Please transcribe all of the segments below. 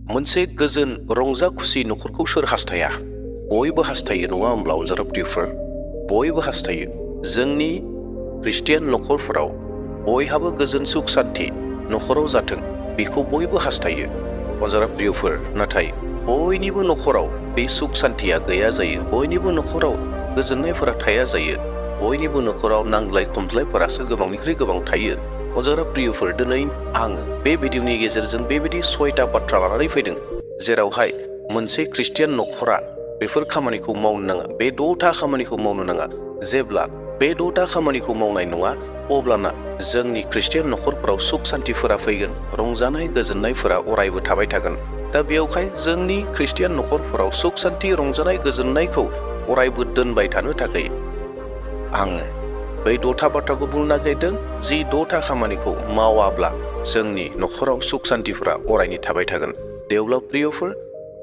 मोनसे गोजोन रंजा खुसि नखरखौ सोर हास्थाया? बयबो हास्थायो नङा होमब्ला अनजाराफोर? बयबो हास्थायो। जोंनि ख्रिस्टियान नखरफोराव बयहाबो गोजोन सुख सान्थि नखराव जाथों बेखौ बयबो हास्थायो अनजाराफोर। नाथाय बयनिबो नखराव बे सुख सान्थिया गैया जायो। बयनिबो नखराव गोजोननायफोरा थाया जायो। बयनिबो नखराव नांज्लाय खमज्लायफोरासो गोबांनिख्रुइ गोबां थायो। अनजाराफोर, दिनै आङो बे भिडिअनि गेजेरजों बेबायदि 6टा बाथ्रा लानानै फैदों जेरावहाय मोनसे ख्रिस्टियान नखरा बेफोर खामानिखौ मावनो नाङा, बे 6टा खामानिखौ मावनो नाङा। जेब्ला बे 6टा खामानिखौ मावनाय नङा अब्लाना जोंनि ख्रिस्टियान नखरफोराव सुख सान्थिफोरा फैगोन, रंजानाय गोजोननायफोरा अरायबो थाबाय थागोन। दा बेयावहाय जोंनि ख्रिस्टियान नखरफोराव सुख सान्थि रंजानाय गोजोननायखौ अरायबो दोनबाय थानो थाखाय आङो बै 6टा बाथ्राखौ बुंनो नागिरदों। जि 6टा खामानिखौ मावाब्ला जोंनि नखराव सुख सान्थिफोरा अरायनि थाबाय थागोन। देवब्ला प्रियफोर,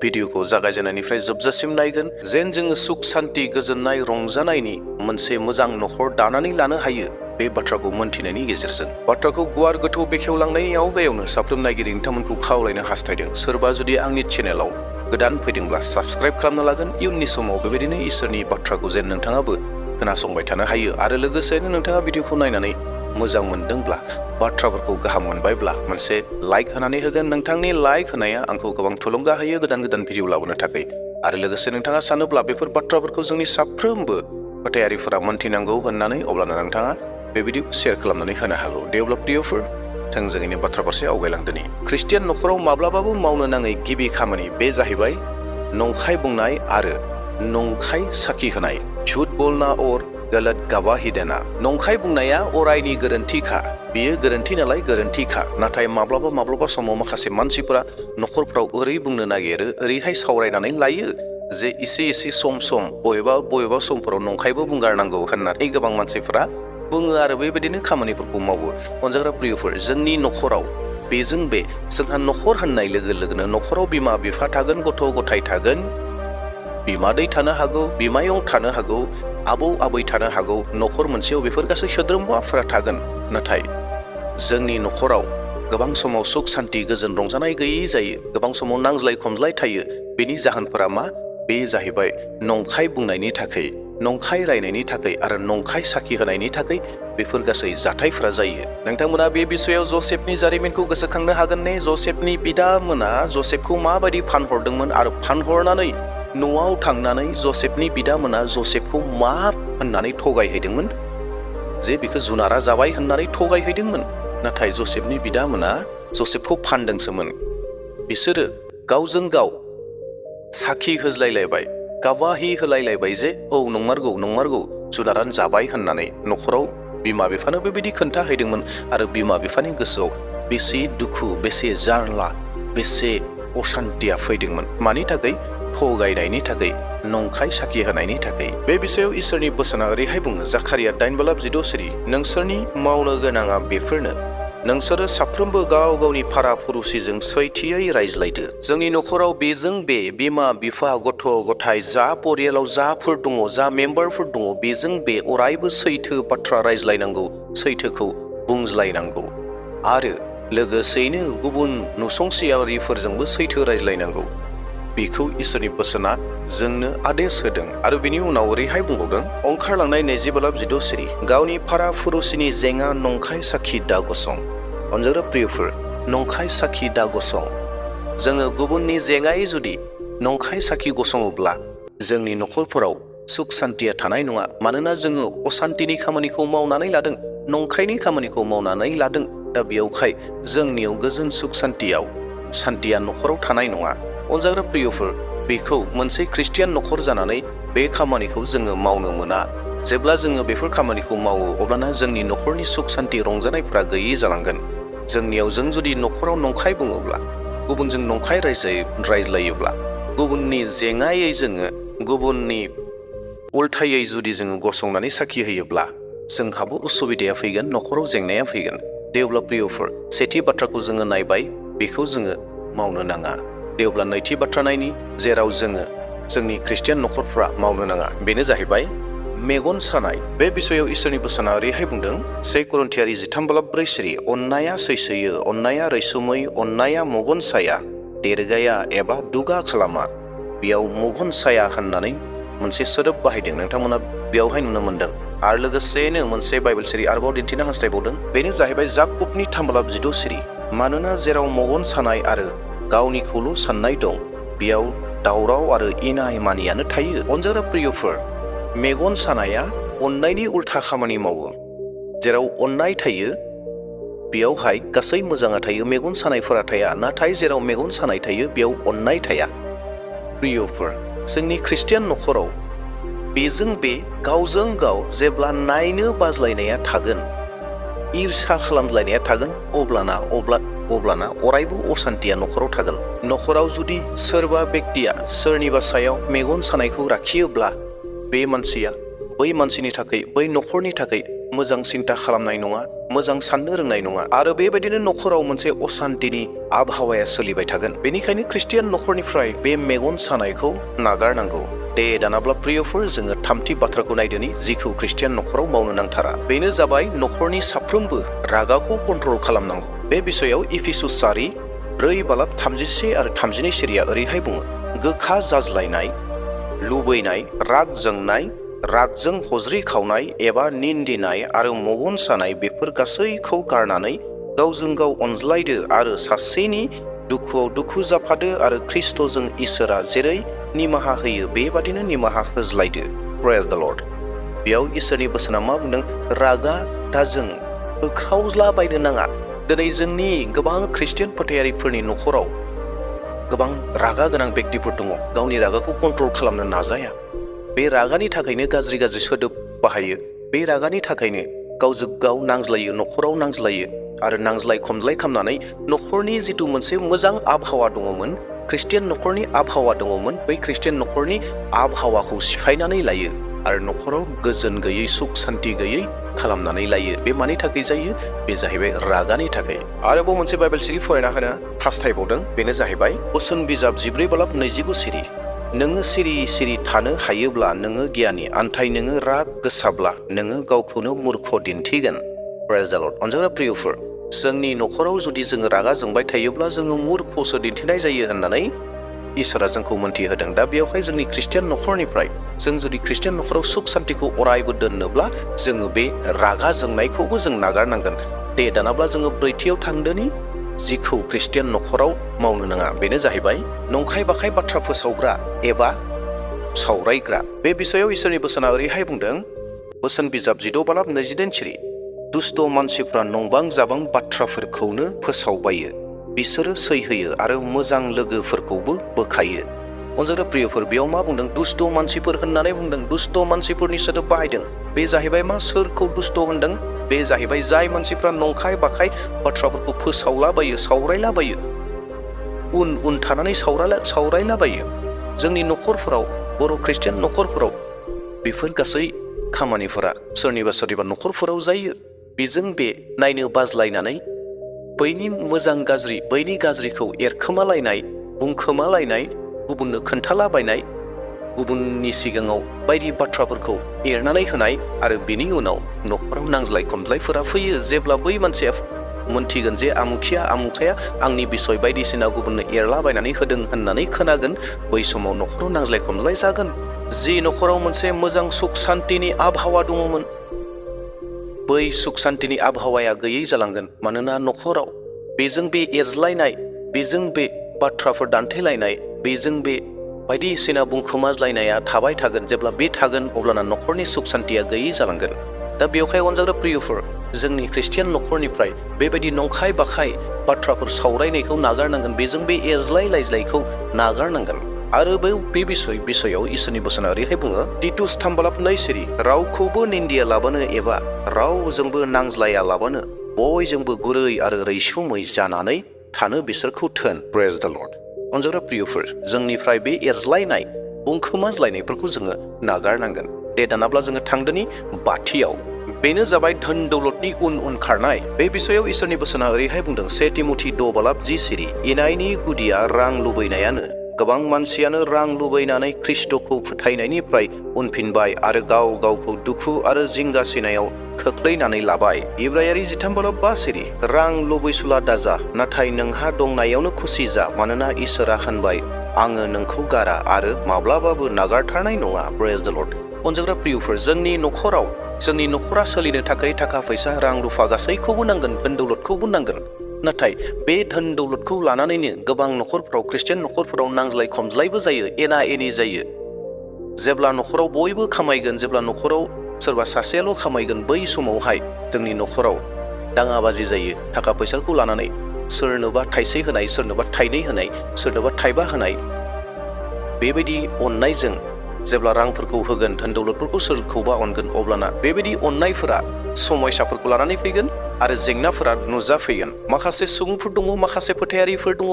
भिडिअखौ जागायजेननायनिफ्राय जोबजासिम नायगोन जेन जोङो सुख सान्थि गोजोननाय रंजानायनि मोनसे मोजां नखर दानानै लानो हायो बे बाथ्राखौ मोनथिनायनि गेजेरजों। बाथ्राखौ गुवार गोथौ बेखेवलांनायनि आवगायावनो साफ्रोम नायगिरि नोंथांमोनखौ खावलायनो हास्थायदों, सोरबा जुदि आंनि चेनेलाव गोदान फैदोंब्ला साबस्क्राइब खालामना लागोन। इयुननि समाव बेबायदिनो इसोरनि बाथ्राखौ जेन नोंथाङाबो खोनासंबाय थानो हायो। आरो लोगोसेनो नोंथाङा भिडिअखौ नायनानै मोजां मोनदोंब्ला, बाथ्राफोरखौ गाहाम मोनबायब्ला मोनसे लाइक होनानै होगोन। नोंथांनि लाइक होनाया आंखौ गोबां थुलुंगा होयो गोदान गोदान भिडिअ लाबोनो थाखाय। आरो लोगोसे नोंथाङा सानोब्ला बेफोर बाथ्राफोरखौ जोंनि साफ्रोमबो फोथायारिफोरा मोनथिनांगौ होननानै अब्लाना नोंथाङा बेबायदि शेयार खालामनानै होनो हागौ। देवब्ला प्रियफोर, थोंजोङैनो बाथ्रा फारसे आवगायलांदोनि। ख्रिस्टियान नखराव माब्लाबाबो मावनो नाङै गिबि खामानि बे जाहैबाय नंखाय बुंनाय आरो नंखाय साखि होनाय। झूठ बोलना और गलत गवाही देना। नंखाय बुंनाया अरायनि गोरोन्थिखा, बियो गोरोन्थि नालाय गोरोन्थिखा। नाथाय माब्लाबा समाव माखासे मानसिफोरा नखरफ्राव ओरै बुंनो नागिरो, ओरैहाय सावरायनानै लायो जे एसे सम बबेबा समफोराव नंखायबो बुंगारनांगौ होननानै गोबां मानसिफोरा बुङो आरो बेबायदिनो खामानिफोरखौ मावो। अनजाग्रा प्रियफोर, जोंनि नखराव बेजों बे जोंहा नखर होननाय लोगो लोगोनो नखराव बिमा बिफा थागोन, गथ' गथाय थागोन, बिमादै थानो हागौ, बिमायं थानो हागौ, आबौ आबै थानो हागौ। नखर मोनसेयाव बेफोर गासै सोद्रोमाफोरा थागोन। नाथाय जोंनि नखराव गोबां समाव सुख सान्थि गोजोन रंजानाय गैयै जायो। गोबां समाव नांज्लाय खमज्लाय थायो। बेनि जाहोनफोरा मा? बे जाहैबाय नंखाय बुंनायनि थाखाय, नंखाय रायनायनि थाखाय आरो नंखाय साखि होनायनि थाखाय बेफोर गासै जाथायफोरा जायो। नोंथांमोना बे बिसयाव जसेफनि जारिमिनखौ गोसोखांनो हागोन ने? जसेफनि बिदामोना जसेफखौ माबायदि फानहरदोंमोन आरो फानहरनानै न'आव थांनानै जसेफनि बिदामोना जसेफखौ मा होननानै थगायहैदोंमोन? जे बिखौ जुनारा जाबाय होननानै थगायहैदोंमोन। नाथाय जसेफनि बिदामोना जसेफखौ फानदोंसोमोन। बिसोरो गावजों गाव साखि होज्लायलायबाय, गावाहि होलायलायबाय जे औ नंमारगौ जुनारानो जाबाय होननानै नखराव बिमा बिफानो बेबायदि खोन्थाहैदोंमोन। आरो बिमा बिफानि गोसोआव बेसे दुखु, बेसे जारला, बेसे असान्थिया फैदोंमोन। मानि थाखाय? थगायनायनि थाखाय, नंखाय साखि होनायनि थाखाय। बे बिसयाव इसोरनि बोसोना ओरैहाय बुङो, जाखारिया 9:16, नोंसोरनि मावनो गोनाङा बेफोरनो, नोंसोरो साफ्रोमबो गाव गावनि फारा फुरुसिजों सैथोयै रायज्लायदो। जोंनि नखराव बेजों बे बिमा बिफा गथ' गथाय जा परियालाव जाफोर दङ, जा मेम्बारफोर दङ, बेजों बे अरायबो सैथो बाथ्रा रायज्लायनांगौ, सैथोखौ बुंज्लायनांगौ। आरो लोगोसेयैनो गुबुन नसुंसेयारिफोरजोंबो सैथो रायज्लायनांगौ। बेखौ इसोरनि बोसोना जोंनो आदेश होदों। आरो बिनि उनाव ओरैहाय बुंबावदों, ओंखारलांनाय 20:16, गावनि फारा फुरुसिनि जेंना नंखाय साखि दा गसं। अनजाग्रा प्रियफोर, नंखाय साखि दा गसं। जोङो गुबुननि जेंनायै जुदि नंखाय साखि गसङोब्ला जोंनि नखरफोराव सुख सान्थिया थानाय नङा। मानोना जोङो असान्थिनि खामानिखौ मावनानै लादों, नंखायनि खामानिखौ मावनानै लादों। दा बेयावहाय जोंनियाव गोजोन सुख सान्थिया नखराव थानाय नङा। अनजाग्रा प्रियफोर, बेखौ मोनसे ख्रिस्टियान नखर जानानै बे खामानिखौ जोङो मावनो मोना। जेब्ला जोङो बेफोर खामानिखौ मावो अब्लाना जोंनि नखरनि सुख सान्थि रंजानायफ्रा गैयै जालांगोन। जोंनियाव जों जुदि नखराव नंखाय बुङोब्ला, गुबुनजों नंखाय रायज्लायोब्ला, गुबुननि जेंनायै जोङो गुबुननि उल्थायै जुदि जोङो गसंनानै साखि होयोब्ला जोंहाबो उसुबिदाया फैगोन, नखराव जेंनाया फैगोन। देवब्ला प्रियफोर, सेथि बाथ्राखौ जोङो नायबाय, बेखौ जोङो मावनो नाङा। देवब्ला नैथि बाथ्रा नायनि, जेराव जोङो जोंनि ख्रिस्टियान नखरफ्रा मावनो नाङा, बेनो जाहैबाय मेगन सानाय। बे बिसयाव इसोरनि बोसोना ओरैहाय बुंदों, 1 करन्थियारि 13:4, अननाया सैसोयो, अननाया रैसुमै, अननाया मगन साया, देरगाया एबा दुगा खालामा। बेयाव मगन साया होननानै मोनसे सोदोब बाहायदों नोंथांमोना बेयावहाय नुनो मोनदों। आरो लोगोसेनो मोनसे बाइबेल सिरि आरोबाव दिन्थिनो हास्थायबावदों। बेनो जाहैबाय जाकुबनि 3:6 सिरि। मानोना जेराव मगन सानाय आरो गावनिखौल' साननाय दं, बेयाव दावराव आरो इनाय मानियानो थायो। अनजाग्रा प्रियफोर, मेगन सानाया अननायनि उल्था खामानि मावो। जेराव अननाय थायो बेयावहाय गासै मोजाङा थायो, मेगन सानायफोरा थाया। नाथाय जेराव मेगन सानाय थायो बेयाव अननाय थाया। प्रियफोर, जोंनि ख्रिस्टियान नखराव बेजों बे गावजों गाव जेब्ला नायनो बाज्लायनाया थागोन, ईर्षा खालामलायनाया थागोन, अब्लाना अरायबो असान्तिया नखराव थागोन। नखराव जुदि सोरबा बेक्तिया सोरनिबा सायाव मेगन सानायखौ लाखियोब्ला बे मानसिया बै मानसिनि थाखाय, बै नखरनि थाखाय मोजां सिन्ता खालामनाय नङा, मोजां साननो रोंनाय नङा। आरो बेबायदिनो नखराव मोनसे असान्तिनि आबहावाया सोलिबाय थागोन। बेनिखायनो ख्रिस्टियान नखरनिफ्राय बे मेगन सानायखौ नागारनांगौ। दे दानाब्ला प्रियफोर, जोङो थामथि बाथ्राखौ नायदोनि जिखौ ख्रिस्टियान नखराव मावनो नांथारा। बेनो जाबाय नखरनि साफ्रोमबो रागाखौ कन्ट्रल खालामनांगौ। बे बिषयाव इफिसुस 4:31 आरो 32 सिरिया ओरैहाय बुङो। गोखा जाज्लायनाय, लुबैनाय, राग जोंनाय, रागजों हज्रि खावनाय एबा निन्दिनाय आरो मगन सानाय, बेफोर गासैखौ गारनानै गावजों गाव अनज्लायदो आरो सासेनि दुखुआव दुखु जाफादो आरो ख्रिस्ट'जों इसोरा जेरै निमाहा होयो बेबादिनो निमाहा होज्लायदो। प्रेज द लर्ड। बेयाव इसोरनि बोसोना मा बुंदों? रागा दाजों, होख्रावज्लाबायनो नाङा। दिनै जोंनि गोबां ख्रिस्टियान फोथायारिफोरनि नखराव गोबां रागा गोनां बेक्तिफोर दङ, गावनि रागाखौ कन्ट्रल खालामनो नाजाया। बे रागानि थाखायनो गाज्रि गाज्रि सोदोब बाहायो। बे रागानि थाखायनो गावजों गाव नांज्लायो, नखराव नांज्लायो आरो नांज्लाय खमज्लाय खालामनानै नखरनि जिथु मोनसे मोजां आबहावा दङमोन, ख्रिस्टियान नखरनि आबहावा दङमोन, बै ख्रिस्टियान नखरनि आबहावाखौ सिफायनानै लायो आरो नखराव गोजोन गैयै, सुख सान्ति गैयै खालामनानै लायो। बे मानि थाखाय जायो? बे जाहैबाय रागानि थाखाय। आरोबाव मोनसे बाइबेल सिरि फरायना होनो हास्थायबावदों। बेनो जाहैबाय बोसोन बिजाब 4:29 सिरि। नोङो सिरि सिरि थानो हायोब्ला नोङो गियानि, आन्थाय नोङो राग गोसाब्ला नोङो गावखौनो मुर्ख दिन्थिगोन। प्रेज द लर्ड। अनजाग्रा प्रियफोर, जोंनि नखराव जुदि जोङो रागा जोंबाय थायोब्ला जोङो मुर्खसो दिन्थिनाय जायो होननानै इसोरा जोंखौ मोन्थिहोदों। दा बेयावहाय जोंनि ख्रिस्टियान नखरनिफ्राय जों जुदि ख्रिस्टियान नखराव सुख सान्तिखौ अरायबो दोननोब्ला जोङो बे रागा जोंनायखौबो जों नागारनांगोन। दे दानाब्ला जोङो ब्रैथियाव थांदोनि जिखौ ख्रिस्टियान नखराव मावनो नाङा। बेनो जाहैबाय नंखाय बाखाय बाथ्रा फोसावग्रा एबा सावरायग्रा। बे बिषयाव इसोरनि बोसोना ओरैहाय बुंदों। बोसोन बिजाब 6:28 सिरि। दुस्त मानसिफ्रा नंबां जाबां बाथ्राफोरखौनो फोसावबायो, बिसोरो सैहोयो आरो मोजां लोगोफोरखौबो बोखायो। अनजाग्रा प्रियफोर, बेयाव मा बुंदों? दुस्त मानसिफोर होननानै बुंदों। दुस्त मानसिफोरनि सोदोब बाहायदों। बे जाहैबाय मा? सोरखौ दुस्त होनदों? बे जाहैबाय जाय मानसिफ्रा नंखाय बाखाय बाथ्राफोरखौ फोसावलाबायो, सावरायलाबायो, उन थानानै सावरायलाबायो। जोंनि नखरफोराव, बर' ख्रिस्टियान नखरफोराव बेफोर गासै खामानिफोरा सोरनिबा नखरफोराव जायो। बेजों बे नायनो बाज्लायनानै बैनि मोजां गाज्रि, बैनि गाज्रिखौ एरखोमालायनाय, बुंखोमालायनाय, गुबुननो खोन्थालाबायनाय, गुबुननि सिगाङाव बायदि बाथ्राफोरखौ एरनानै होनाय आरो बेनि उनाव नखराव नांज्लाय खमज्लायफोरा फैयो। जेब्ला बै मानसिया मोनथिगोन जे आमुखाया आंनि बिसय बायदिसिना गुबुननो एरलाबायनानै होदों होननानै खोनागोन, बै समाव नखराव नांज्लाय खमज्लाय जागोन। जि नखराव मोनसे मोजां सुख सान्तिनि आबहावा दङमोन, बै सुख सान्तिनि आबहावाया गैयै जालांगोन। मानोना नखराव बेजों बे एरज्लायनाय, बेजों बे बाथ्राफोर दान्थेलायनाय, बेजों बे बायदिसिना बुंखोमाज्लायनाया थाबाय थागोन। जेब्ला बे थागोन अब्लाना नखरनि सुख सान्तिया गैयै जालांगोन। दा बेवहाय अनजाग्रा प्रियफोर, जोंनि ख्रिस्टियान नखरनिफ्राय बेबायदि नंखाय बाखाय बाथ्राफोर सावरायनायखौ नागारनांगोन। बेजों बे एरज्लायलायज्लायखौ नागारनांगोन। आरो बे बिषयाव इसोरनि बोसोना ओरैहाय बुङो। तितुस 3:2 सिरि। रावखौबो निन्दिया लाबानो एबा रावजोंबो नांज्लाया लाबानो बयजोंबो गुरै आरो रैसुमै जानानै थानो बिसोरखौ थोन। प्रेज द लर्ड। अनजाग्रा प्रियफोर, जोंनिफ्राय बे एरज्लायनाय, बुंखोमाज्लायनायफोरखौ जोङो नागारनांगोन। दे दानाब्ला जोङो थांदोनि बाथियाव। बेनो जाबाय धोन दौलतनि उन खारनाय। बे बिषयाव इसोरनि बोसोना ओरैहाय बुंदों। 1 तिमथि 6:10 सिरि। इनायनि गुदिया रां लुबैनायानो। गोबां मानसियानो रां लुबैनानै ख्रिस्ट'खौ फोथायनायनिफ्राय उनफिनबाय आरो गाव गावखौ दुखु आरो जिंगासिनायाव खोख्लैनानै लाबाय। इब्रायारि 13:5 रां लुबैसुला दाजा, नाथाय नोंहा दंनायावनो खुसि जा, मानोना इसोरा होनबाय आङो नोंखौ गारा आरो माब्लाबाबो नागारथारनाय नङा। प्रेज द लर्ड। अनजाग्रा प्रियफोर, जोंनि नखरा सोलिनो थाखाय थाखा फैसा रां रुफा गासैखौबो नांगोन, धोन दौलतखौबो नांगोन। नाथाय बे धोन दौलतखौ लानानैनो गोबां नखरफोराव, ख्रिस्टियान नखरफोराव नांज्लाय खमज्लायबो जायो, एना एनि जायो। जेब्ला नखराव बयबो खामायगोन, जेब्ला नखराव सोरबा सासेयाल' खामायगोन, बै समावहाय जोंनि नखराव दाङाबाजि जायो। थाखा फैसाखौ लानानै सोरनोबा थाइसे होनाय, सोरनोबा थाइनै होनाय, सोरनोबा थाइबा होनाय, बेबायदि अननायजों जेब्ला रांफोरखौ होगोन, धोन दौलतफोरखौ सोरखौबा अनगोन, अब्लाना बेबायदि अननायफोरा समयसाफोरखौ लानानै फैगोन आरो जेंनाफोरा नुजाफैगोन। माखासे सुबुंफोर दङ, माखासे फोथायारिफोर दङ,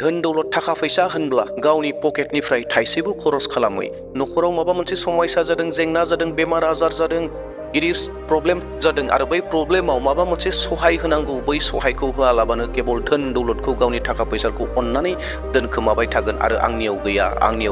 धोन दौलत थाखा फैसा होनब्ला गावनि पकेटनिफ्राय थाइसेबो खरस खालामै, नखराव माबा मोनसे समयसा जादों, जेंना जादों, बेमार आजार जादों, गिदिर प्रब्लेम जादों आरो बै प्रब्लेमाव माबा मोनसे सहाय होनांगौ, बै सहायखौ होआलाबानो केबल धोन दौलतखौ, गावनि थाखा फैसाखौ अननानै दोनखोमाबाय थागोन आरो आंनियाव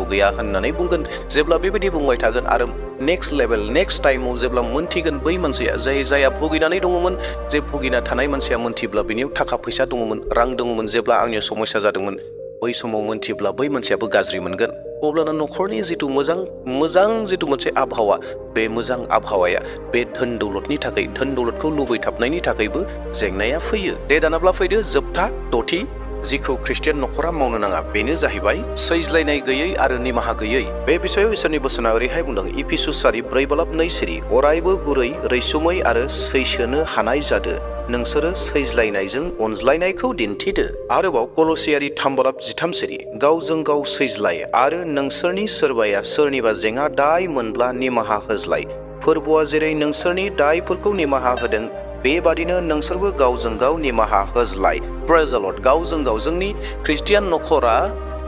गैया होननानै बुंगोन। जेब्ला बेबायदि बुंबाय थागोन आरो नेक्स्ट टाइमाव जेब्ला मोनथिगोन बै मानसिया, जायहा भुगिनानै दङमोन, जे भुगिना थानाय मानसिया मोनथिब्ला बिनियाव थाखा फैसा दङमोन, रां दङमोन, जेब्ला आंनियाव समस्या जादोंमोन, बै समाव मोनथिब्ला बै मानसियाबो गाज्रि मोनगोन। अब्लाना नखरनि जिथु मोजां जिथु मोनसे आबहावा, बे मोजां आबहावाया बे धोन दौलतनि थाखाय, धोन दौलतखौ लुबैथाबनायनि थाखायबो जेंनाया फैयो। दे दानाब्ला फैदो जोबथा दथि जिखौ ख्रिस्टियान नखरा मावनो नाङा, बेनो जाहैबाय सैज्लायनाय गैयै आरो निमाहा गैयै। बे बिषयाव इसोरनि बोसोना ओरैहाय बुंदों, इफिसुस 4:4-2 अरायबो गुरै, रैसुमै आरो सैसोनो हानाय जादो, नोंसोरो सैज्लायनायजों अनज्लायनायखौ दिन्थिदो। आरोबाव कलसियारि 3:13 गावजों गाव सैज्लाय आरो नोंसोरनि सोरबाया सोरनिबा जेंना दाय मोनब्ला निमाहा होज्लाय। फोरबोआ जेरै नोंसोरनि दायफोरखौ निमाहा होदों, बेबादिनो नोंसोरबो गावजों गाव निमाहा होज्लाय। प्रेज द लर्ड। गावजों गाव, जोंनि ख्रिस्टियान नखरा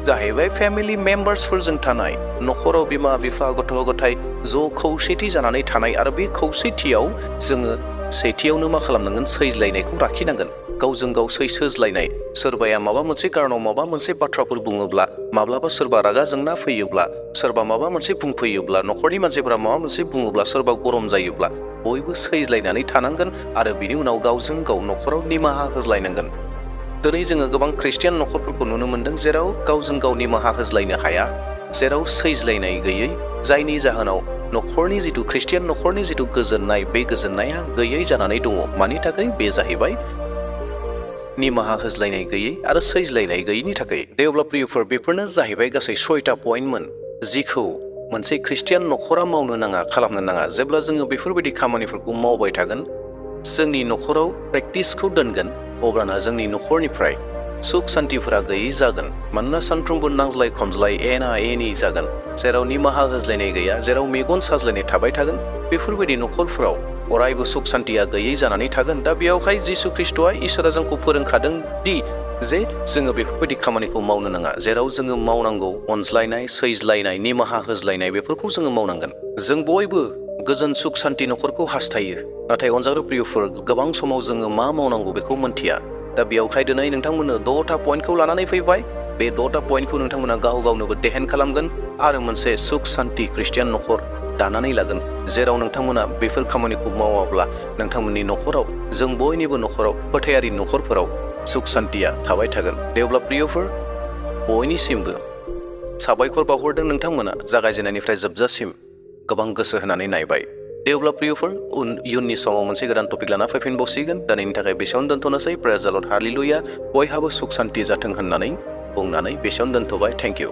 जाहैबाय फेमिलि मेम्बार्सफोरजों थानाय, नखराव बिमा बिफा गथ' गथाय ज' खौसेथि जानानै थानाय आरो बे खौसेथियाव जोङो सेथियावनो मा खालामनांगोन? सैज्लायनायखौ लाखिनांगोन। गावजों गाव सैज्लायनाय। सोरबाया माबा मोनसे कारनाव माबा मोनसे बाथ्राफोर बुङोब्ला, माब्लाबा सोरबा रागा जोंना फैयोब्ला, सोरबा माबा मोनसे बुंफैयोब्ला, नखरनि मानसिफोरा माबा मोनसे बुङोब्ला, सोरबा गरम जायोब्ला, बयबो सैज्लायनानै थानांगोन आरो बिनि उनाव गावजों गाव नखराव निमाहा होज्लायनांगोन। दिनै जोङो गोबां ख्रिस्टियान नखरफोरखौ नुनो मोनदों जेराव गावजों गाव निमाहा होज्लायनो हाया, जेराव सैज्लायनाय गैयै, जायनि जाहोनाव नखरनि जिथु ख्रिस्टियान नखरनि जिथु गोजोननाय, बे गोजोननाया गैयै जानानै दङ। मानि थाखाय? बे जाहैबाय निमाहा होज्लायनाय गैयै आरो सैज्लायनाय गैयैनि थाखाय। दे अब्ला प्रियफोर, बेफोरनो जाहैबाय गासै 6टा पइन्टमोन जिखौ मोनसे ख्रिस्टियान नखरा मावनो नाङा, खालामनो नाङा। जेब्ला जोङो बेफोरबायदि खामानिफोरखौ मावबाय थागोन, जोंनि नखराव प्रेक्टिसखौ दोनगोन, अब्लाना जोंनि नखरनिफ्राय सुख सान्तिफोरा गैयै जागोन। मानोना सानफ्रोमबो नांज्लाय खमज्लाय, एना एनि जागोन। जेराव निमाहा होज्लायनाय गैया, जेराव मेगन साज्लायनाय थाबाय थागोन, बेफोरबायदि नखरफोराव अरायबो सुख सान्तिया गैयै जानानै थागोन। दा बेयावहाय जिसु ख्रिस्ट'आ, इसोरा जोंखौ फोरोंखादों दि जे जोङो बेफोरबायदि खामानिखौ मावनो नाङा। जेराव जोङो मावनांगौ अनज्लायनाय, सैज्लायनाय, निमाहा होज्लायनाय, बेफोरखौ जोङो मावनांगोन। जों बयबो गोजोन सुख सान्ति नखरखौ हास्थायो, नाथाय अनजाग्रा प्रियफोर, गोबां समाव जोङो मा मावनांगौ बेखौ मोनथिया। दा बेयावहाय दिनै नोंथांमोननो 6टा पइन्टखौ लानानै फैबाय। बे 6टा पइन्टखौ नोंथांमोना गाव गावनोबो देहेन खालामगोन आरो मोनसे सुख सान्ति ख्रिस्टियान नखर दानानै लागोन, जेराव नोंथांमोना बेफोर खामानिखौ मावाब्ला नोंथांमोननि नखराव, जों बयनिबो नखराव, फोथायारि नखरफोराव सुख सान्तिया थाबाय थागोन। दे अब्ला प्रियफोर, बयनिसिमबो साबायखर बावहरदों। नोंथांमोना जागायजेननायनिफ्राय जोबजासिम गोबां गोसो होनानै नायबाय। दे अब्ला प्रियफोर, इयुननि समाव मोनसे गोदान टपिक लाना फैफिनबावसिगोन। दिनैनि थाखाय बेसेयावनो दोनथ'नोसै। प्रेज द लर्ड, हालेलुया। बयहाबो सुख सान्ति जाथों होननानै बुंनानै बेसेयावनो दोनथ'बाय। Thank you.